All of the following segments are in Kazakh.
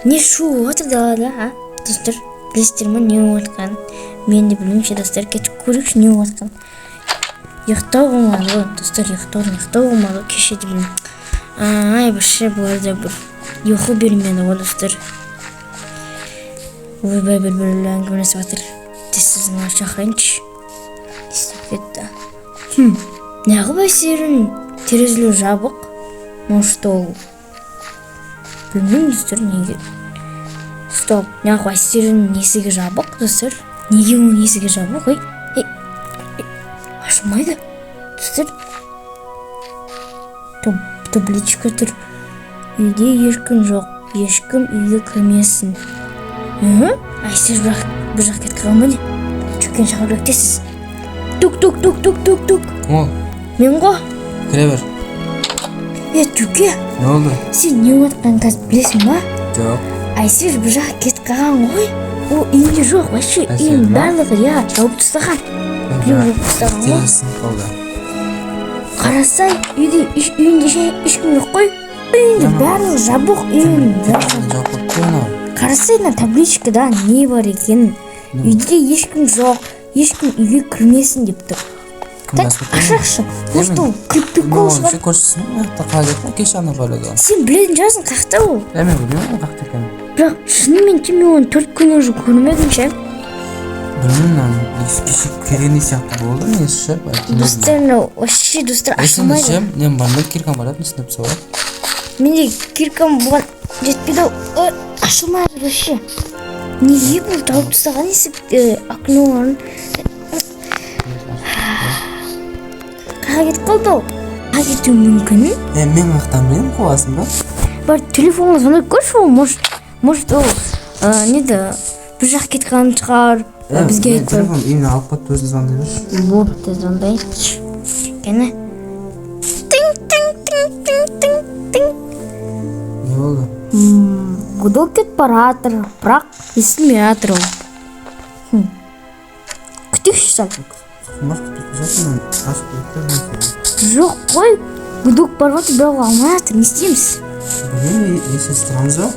Не шу болып жатыр далада, а, достар? Білесіздер ма не болып жатқанын? Мен де білмеймін ше, достар. Кетіп көрейікші, не болып жатқанын. Ұйықтау болмады ғой, достар, ұйықтау болмады ғой кеше де. Білмеймін, ай, вообще бұларда бір ұйқы бермеді ғой, достар. Ойбай, бір біреулер әңгімелесіп жатыр. Тез шақырайыншы. Не істеп кетті? Неғып Әсердің терезелері жабық? Может, ол, білмеймін, достар, неге. Стоп, неғып Әсердің есігі жабық, достар? Неге оның есігі жабық? Ой, ей, ей, ашылмайды, достар. Табличка тұр: «Үйде ешкім жоқ, ешкім үйге кірмесін». Әсер бірақ бір жаққа кетіп қалған ба, не? Жүкен, шақыру керек тез. Тук, тук, тук, тук, тук, тук. Кім ол? Мен ғой. Кіре бер. Е, Жүке. Не болды? Сен не болып жатқанын қазір білесің ба? Жоқ. Әсер бір жаққа кетіп қалған ғой, ол үйінде жоқ вообще. Әсер Үйдің ма? барлығы, иә, жауып тастаған, біреу жауып тастаған ғой. Терезесі қалды. Қарасай, үйде үйінде ешкім жоқ қой, үйінде барлығы жабық, үйінің барлығы. Жауып қойыпты анау. Қарасай, мына табличкада не бар екенін: «Үйде ешкім жоқ, ешкім үйге кірмесін» деп тұр. Кім Так. жазып кеткен? Ашайықшы, может, ол прикол шығар. Сен көршісің ба? Мына жақта қалай кетті кеше ана бала? Сен білетін шығарсың, қаяқта ол? Е, мен білмеймін ол қаяқта екенін. Бірақ шынымен де мен оны 4 күн уже көрмедім ше. Білмеймін оны, кеше келгендей сияқты болды негізі ше. Достар, мынау вообще, достар, Есіңде ашылмайды. ше, нем бар ма, киркам бар еді, сынып тастауға. Менде киркам бұған жетпейді ау. Ой, ашылмайды вообще. Неге бұл жауып тастаған есік, окноларын? Қаяққа кетіп қалды ол? Қаяққа кетуі мүмкін? Е, мен қаяқтан білемін, қуасың ба? Бар, телефонға звондап көрші. Ол может, ол неді, бір жаққа кетіп қалған шығар. Е, Бізге мен айтпай. Телефон үйіне алып кетті, өзің звондай берші. Бопты, звондайыншы. Кәне, тың, тың, тың, тың, тың, тың. Не болды? Гудок кетіп бара жатыр, бірақ естілмей жатыр ол. Күтейікші сәл. Может, күтіп жатырмын, ашып кетті. Жоқ қой, гудок барып жатыр, бірақ ол алмай жатыр. Не істейміз? Білмеймін, есесіз тұрамыз ба?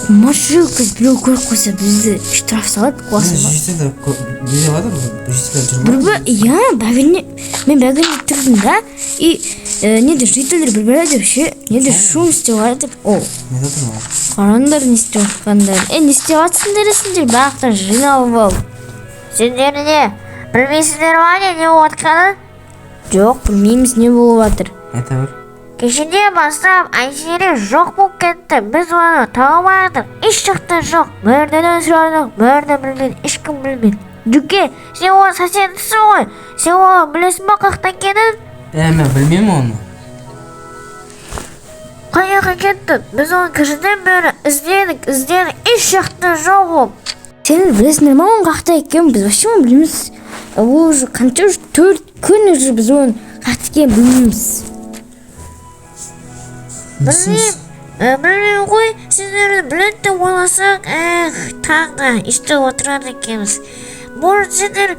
Қумашы, қазір біреу көріп қойса, бізді штраф салады, қуасың ба? Жительдер не деп жатыр, жительдер жүр Бір ма? Иә, бәгіне мен бәгінде тұрдым да, и неде, жительдер бір бәле деп ше, неде, шум істеп жатыр ол. Не жатыр ол? Қараңдар, не істеп жатқандар. Е, не істеп жатсыңдар сендер барлықтар жиналып алып? Сендер не, білмейсіңдер ма, не не болып жатқанын? Жоқ, білмейміз, не болып жатыр? Айта бер. Кешеден бастап Айсере жоқ болып кетті. Біз оны таба алмадық, еш жақта жоқ. Мэрден сұрадық, мэр де білмейді, ешкім білмейді. Дүке, сен оның соседісің ғой, сен оны білесің ба қаяқта екенін? Е, мен білмеймін оны. Қай жаққа кетті? Біз оны кешеден бері іздедік, іздедік, еш жақта жоқ ол. Сендер білесіңдер ма оның қаяқта екенін? Біз вообще оны білмейміз. Ол уже қанша, уже 4 күн уже біз оның қаяқта екенін білмейміз. Білмеймін. Білмеймін ғой, сендер біледі деп ойласақ, эх, тағы да естіп отырады екенбіз. Может, сендер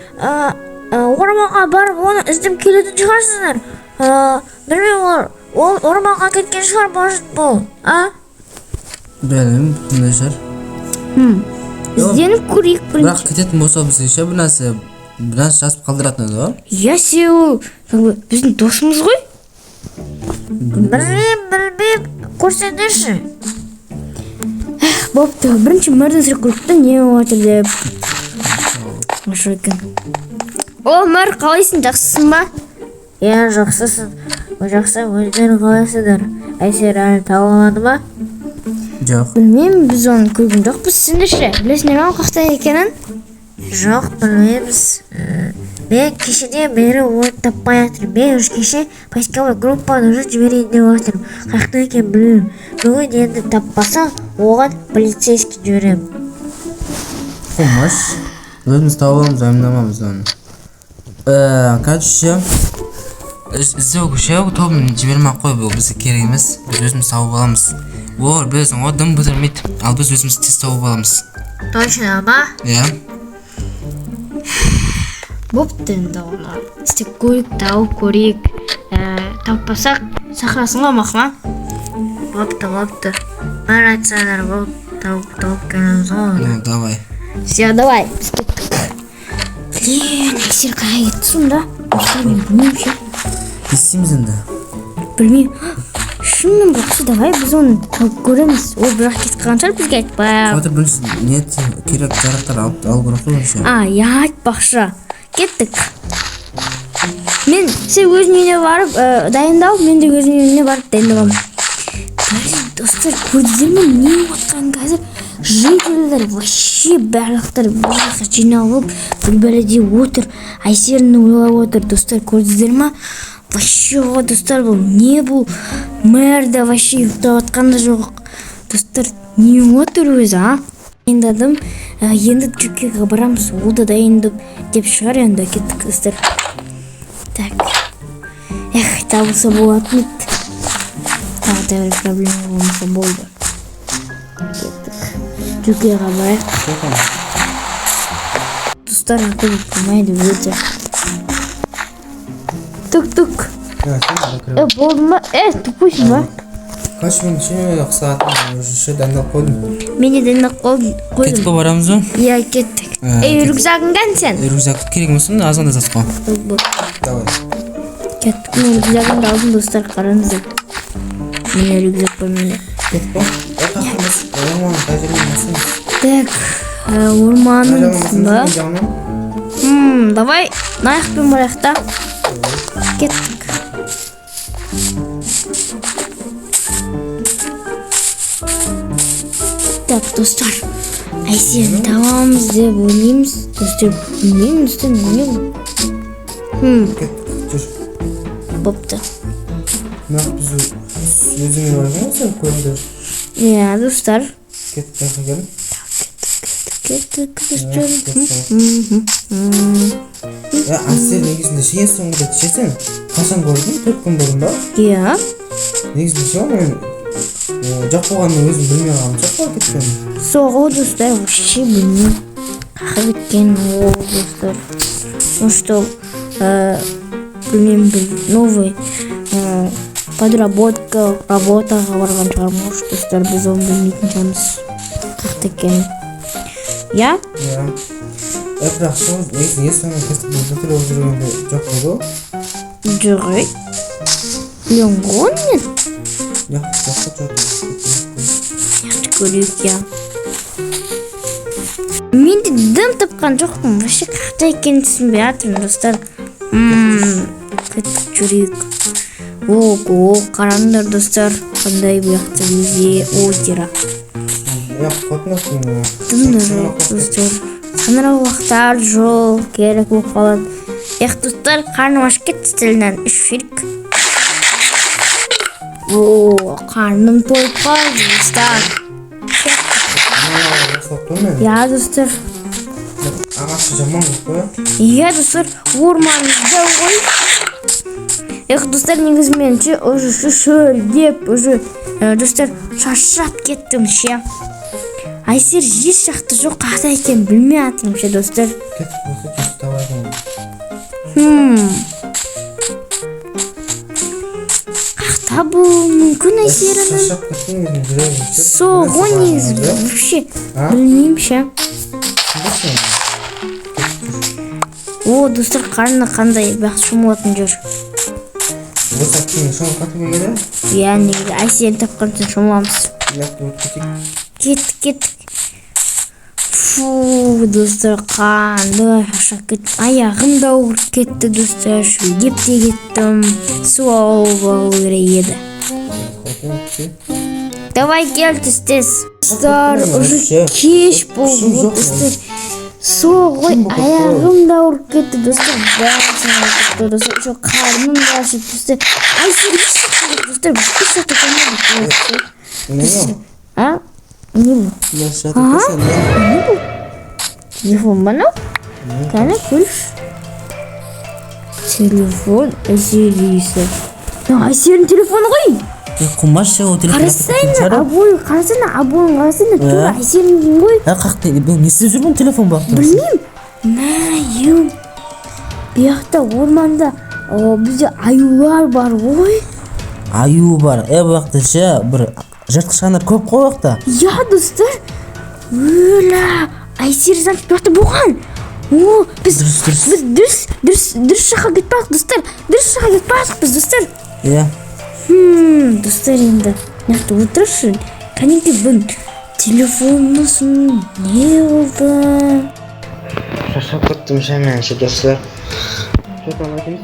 орманға барып, оны іздеп келетін шығарсыңдар. Білмеймін, ол орманға кеткен шығар, может, бұл, а? Білмеймін, сондай шығар. Ізденіп көрейік Бірақ бірінші. кететін болса, бізге ше бір нәрсе жазып қалдыратын еді ғой. Иә, себебі ол как бы біздің досымыз ғой. Білмеймін, білмеймін, көрсеңдерші. Бопты, бірінші мэрден сұрап көрейік та, не болып жатыр деп. Хорошо екен. О, мэр, қалайсың, жақсысың ба? Иә, жақсысың, жақсы, өздерің қалайсыңдар? Әсер әлі таба ма? Жоқ. Білмеймін, біз оны көрген жоқпыз. Сендер ше, білесіңдер ма ол қаяқта екенін? Жоқ, білмейміз. Мен кешеден бері оны таппай жатырмын. Мен уже кеше поисковой группаны уже жіберейін деп жатырмын. Қаяқта екенін білмеймін. Бүгін енді таппасам, оған полицейский жіберемін. Қумаш, өзіміз тауып аламыз, уайымдамамыз оны. Короче, іздеуге ше тобын жібермей ақ қой, бұл бізге керек емес, біз өзіміз тауып аламыз. Олар, білесің ғой, дым бітірмейді, ал біз өзіміз тез тауып аламыз. Точно ма? Иә. Бопты, енді оны істеп көрейік, тауып көрейік. Таппасақ, шақырасың ғой, мақма. Бопты, бопты. Бәрі айтсаңдар болды, тауып келеміз ғой. Ну, давай. Все, давай, біз кеттік. Блин, Әсел қайда кетті сонда? Достар, мен білмеймін ше. Не істейміз енді? Білмеймін. Шынымен, бірақ ше, давай біз оны тауып көреміз. Ол бірақ кетіп қалған шығар бізге айтпай. Отыр, бірінші не керек жарақтар алып алу керек қой бірінші. А, иә, айтпақшы. Кеттік. Мен сен өзің үйіне барып дайындал, мен де өзімнің үйіне барып дайындаламын. Блин, достар, көрдіңдер ме не болып жатқанын қазір? Жительдер вообще барлықтары бір жаққа жиналып, бір бәледе отыр. Әсерін ойлап отыр. Достар, көрдіңіздер ма? Вообще ғой, достар, бұл не бұл? Мэр да вообще ұйықтап жатқан да жоқ. Достар, не отыр өзі, а? Дайындадым. Енді Джокерге барамыз. Ол да дайындап деп шығар енді. Кеттік, достар. Так. Эх, табылса болатын еді. Тағы да бір проблема болмаса болды. Кеттік. Джокерға барайық. Достар, аты болмайды өте. Тук-тук. Болды ма? Тупойсың ба? Короче, мен ше сағат уже ше дайындалып қойдым. Мен де дайындап қойдым. Кеттік па, барамыз ба? Иә, кеттік. Ей, рюкзагың кәні сен? Рюкзак керек емес енді, азғантай зат қой. Болды. Давай. Кеттік, мен рюкзагымды алдым, достар, қараңыздар. Міне, рюкзак бар менде. Кеттік па? Орманның қай жерінен басамыз? Так, орманның ба? Жағынан? Давай, мына жақпен барайық та. Кеттік. Так, достар, Әсерін табамыз деп ойлаймыз. Достар, білмеймін, достар, не бұл? Кеттік, жүр. Бопты. Мына біз өзіңе барған ғой, сен көлді. Иә, достар. Кеттік, жаққа кел. Кеттік, достар. Әсел негізінде ше, ең соңғы рет ше сен қашан көрдің? 4 күн бұрын ба? Иә. Негізінде ше, мен жоқ болғанын өзім білмей қалғанмын, жоқ болып кеткенін. Соғы, достар, вообще білмеймін. Қаяққа кеткен ол, достар. Может, ол, білмеймін, бір новый подработка, работаға барған шығар, может, достар, біз оны білмейтін шығармыз. Қаяқта екенін. Иә? Иә. Бірақ ше, негізі ең соңғы кез біртүрлі болып жүргенде жоқ болды ғой. Жоқ, ей. Білемін ғой мен. Жоқ, жоқ, жоқ. Яқты көрейік, иә. Мен де дым тапқан жоқпын. Вообще қаяқта екенін түсінбей жатырмын, достар. Кеттік, жүрейік. О, қараңдар, достар, қандай бұл жақта өзі озеро. Иә, қорқынышты. Дым да жоқ, достар. Саңырауқұлақтар жоқ, керек болып қалады. Эх, достар, қарным ашып кетті, тілінен ішіп жейік. О, қарным тойып қалды, достар. Иә, достар. Ағашы жаман көп қой. Иә, достар, орманымызда ғой. Эх, достар, негізі мен ше уже шөлдеп, уже достар, шаршап кеттім ше. Айсер еш жақта жоқ, қайда екенін білмей жатырмын ше, достар. Кеттік болса, жүз давай. Қаяқта болуы мүмкін Айсерінің? Шаршап кеттім өзім, жүрегім ше. Сол ғой негізі, вообще А? білмеймін ше. Түсінбейсің. О, достар, қарны қандай, бірақ шомылатын жер. Осы кейін шомылып кетуге келеді. Иә, негізі Айсерін тапқан соң шомыламыз. Мына өтіп кетейік. Кеттік, кеттік. Фу, достар, қандай шаршап кеттім. Аяғым да ауырып кетті, достар, шөлдеп те кеттім. Су алып алу керек еді. Давай, кел тез тез. Достар, уже кеш болды, жоқ. Достар. Сол ғой, аяғым да ауырып кетті, достар. Басым ауырып кетті, достар. Еще қарным да ашып, достар. Айсер еш жақта жоқ, достар. Біз еш жақта көрмедік. Не? А? Не бұл? Не бұл? Телефон ба мынау? Кәне, көрші. Телефон Әсерісі. Мынау Әсердің телефоны ғой. Қумаш ол телефон. Қарасайны, обой, қарасайны, обойын қарасайны, тура Әсердің ғой. Ә, қақты, бұл не істеп жүр бұл телефон бақты? Білмеймін. Мә, ем. Бұл жақта орманда о, бізде аюлар бар ғой. Аю бар. Бұл жақта ше бір Жыртқыш жандар көп қой ол жақта. Иә, достар. Өлә, Айсер, значит, бұл жақта болған. О, біз Дұрыс, дұрыс. Біз дұрыс жаққа кетіп бардық, достар. Дұрыс жаққа кетіп бардық біз, достар. Иә. Достар, енді мына жақта отыршы. Кәнекей, бүгін телефонымыз не болды? Шаршап кеттім ше мен ше, достар. Че там, айтайын?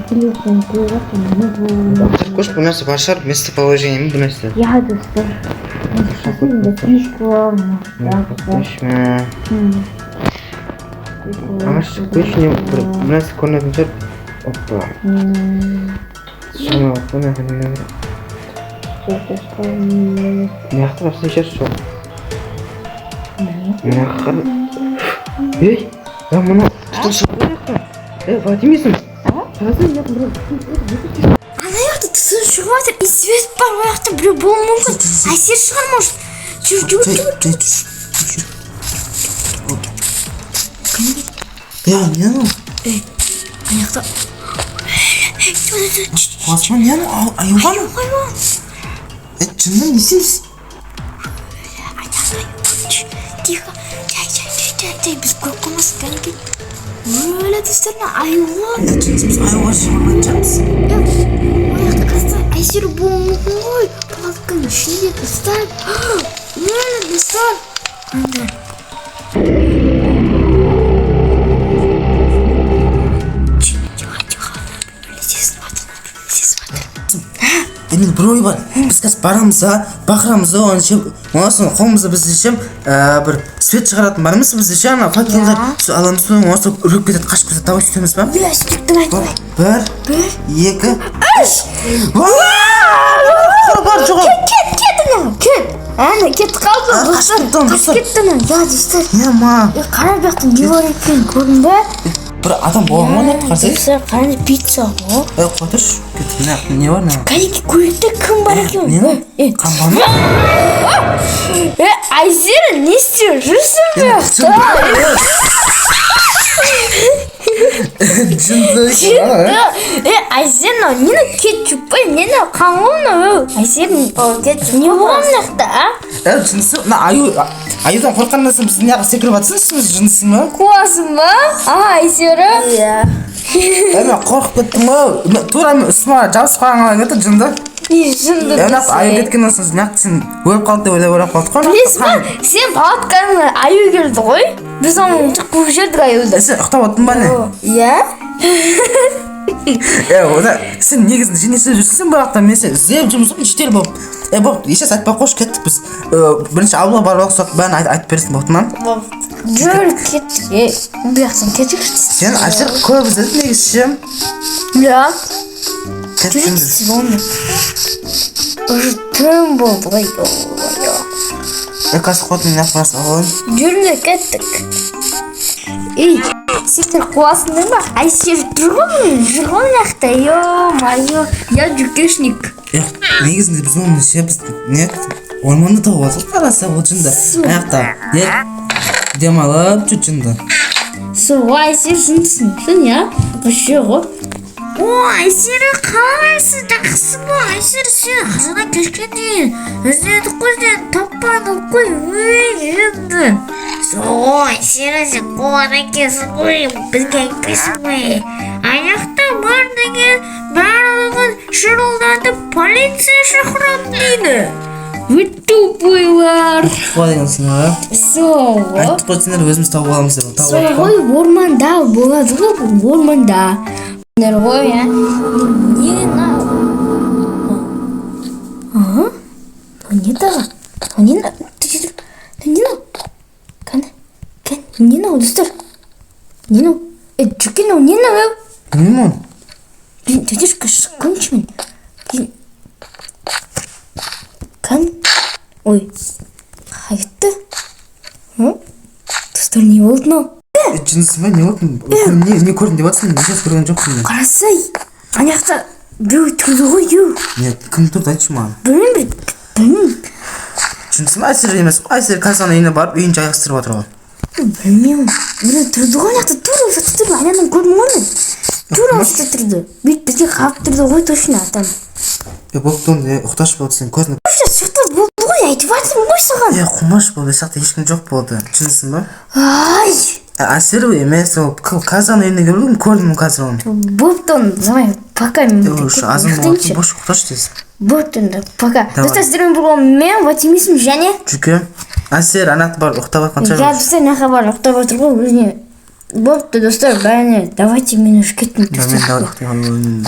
Телефон қойып не болды? Көрші, бір нәрсе бар шығар, местоположение ме, бір нәрсе. Иә, достар. Енді Қойшы. Ағаш қойшы, не бір нәрсе көрінетін шығар. Опа. Шамалы мына мына мына жақта бір нәрсе шығар сол. Мына жаққа. Ей, я мына түтін шығып тұр жақта. Ей, Владимирсің. Қарасana, мына жақта біреу. Ана жақта түтін шығып жатыр, и свет бар, ол жақта біреу болуы мүмкін. Әсер шығар, может. Жүр, жүр, жүр. Жүр. Я, не анау? Ей, ана жақта. Ей, жүр, жүр, жүр. Қуасың ба, не анау? Аю ба анау? Аю. Е, жынды, не істейміз? Ана жақта аю. Тихо. Жай, жай, жай, жай, жай, біз көріп қалмасын, кәнекей. Өлә, достар, мына аю ғой. Е, жынды, біз аюға шығарған шығармыз. Е, ол жақта қазір Әсер болуы мүмкін ғой. Палатканың ішінде, достар. Өлә, достар. Анда. Тихо, тихо. Біреу сезініп жатыр, біреу сезіп жатыр. Е, менде бір ой бар. Біз қазір барамыз да, бақырамыз да оған ше, одан соң қолымызда бізде ше, бір свет шығаратын бар емес бізде ше, ана факелдар, сол аламыз да, одан соң үріп кетеді, қашып кетеді. Давай сөйтеміз ба? Иә, сөйтіп, давай, давай. Бір, Бір. екі, үш. Бар, жоғал. Кет, кет, ана, кет. Әне, кетіп қалды, А, достар. қашып кетті, Қашып достар. кетті ана. Иә, достар. Е, ма. Е, қара, бұл жақта не бар екенін көрдің бе? Бір адам болған ғой ана жақта, қарасай. Достар, қараңыз, пицца ғой. Ей, қоя тұршы. Кет, мына жақта не бар мына? Кәнекей, көлікте кім бар екен? Не мынау? Е, Қан бар ма? Е, Айзера, не істеп жүрсің бұл жақта? Жынды. Е, Айзер, мынау нені, кетчуп па, не мынау, қан ғой мынау? Айзер, не болған мына жақта, а? Е, жынысы, мына аю, аюдан қорыққаннан соң біз мына жаққа секіріп жатсың, сіз жындысың ба? Қуасың ба? А, Айзера? Иә. Е, мен қорқып кеттім ғой. Мен тура мен үстіме жабысып қалған кетті, жынды. Не жынды? Е, мына аю кеткеннен соң мына жақта сен өліп қалды деп ойлап қалдық қой. Білесің ба, сен палаткаңа аю келді ғой. Біз оны қуып жібердік аюды. Е, сен ұйықтап отырдың ба, не? Иә. Е, оны сен негізінде сен не істеп жүрсің сен бұл жақта? Мен сені іздеп жүрміз ғой жедел болып. Е, болды, еш нәрсе айтпай ақ қойшы, кеттік біз. Бірінші ауылға барып алып, сол бәрін айтып бересің, болды ма? Жүр, кеттік. Е, бұл жақтан кетейікші. Сен, Әсер, көп іздедің негізі ше. Иә. Кеттік енді. Звонит. Уже түн болды ғой, ё-моё. Е, қазір қойдым, мына жақта барып алайын. Жүріңдер, кеттік. Ей, сендер қуасыңдар ма? Айсер жүр ғой, міне, жүр ғой мына жақта, ё-моё. Я жукешник. Е, негізінде біз оны ше, біз не, орманда тауып алдық, қараса, ол жынды. Ана жақта не демалып жүр, жынды. Сол ғой, Айсер, жындысың сен, иә, вообще ғой. О, Айсері, қалайсың, жақсы ба? Айсері, сен жаңа кешке дейін іздедік қой, сені таппадық қой, өй, жынды. Сол, Айсері, сен қуған екенсің ғой, бізге айтпайсың ғой. Аяқта бар деген барлығын шырылдатып полиция шақырамын дейді. Вы тупыйлар. Қуа дегенсің ғой. Сол ғой. Айттық қой сендер, өзіміз тауып аламыз деп, тауып Сол алдық қой. ғой, орманда болады ғой бұл, орманда. Сендер ғой, иә. Не мынау? А? Мынау не тағы? Мынау не мынау? Мынау не мынау? Кәне? Кәне? Не мынау, достар? Не мынау? Е, жүке, мынау не мынау? Білмеймін оны. Блин, дядюшка, көрінші мен. Блин. Кән? Ой. Қайтты? Достар, не болды мынау? Е, жындысың ба, не болды? Не көрдім деп жатрсың? Ешнәрсе көрген жоқпын мен. Қарасай, ана жақта біреу тұрды ғой, ю. Не, кім тұрды, айтшы маған. Білмеймін, білмеймін. Жындысың ба, Әсер емес қой. Әсер қазір ана үйіне барып, үйін жайғастырып жатыр ғой. Білмеймін. Біреу тұрды ғой ана жақта, тура осы жақта тұрды. Анадан көрдім ғой мен. Тура осы жақта тұрды. Бүйтіп бізге қарап тұрды ғой точно адам. Е, болыпты онда, е, ұйықташы, болды, сен көзің. Шықты, болды ғой, айтып жатырмын ғой саған. Е, қумаш, болды, жақта ешкім жоқ болды, шынсың ба? Ай. Әсер емес, ол қазір ана үйіне келдім, көрдім қазір оны. Болыпты оны, давай, пока, мен Уже азан ұйықтайыншы. болды, бош, ұйықташы тез. Болыпты онда, пока. Давай. Достар, сіздермен болған мен, Ватимисм және Жүке. Әсер ана жақта барып ұйықтап жатқан иә, шығар. Достар, мына жаққа барып ұйықтап отыр ғой өзіне. Болыпты, достар, бәріне давайте, мен уже кеттім. Мен давай ұйықтаймын.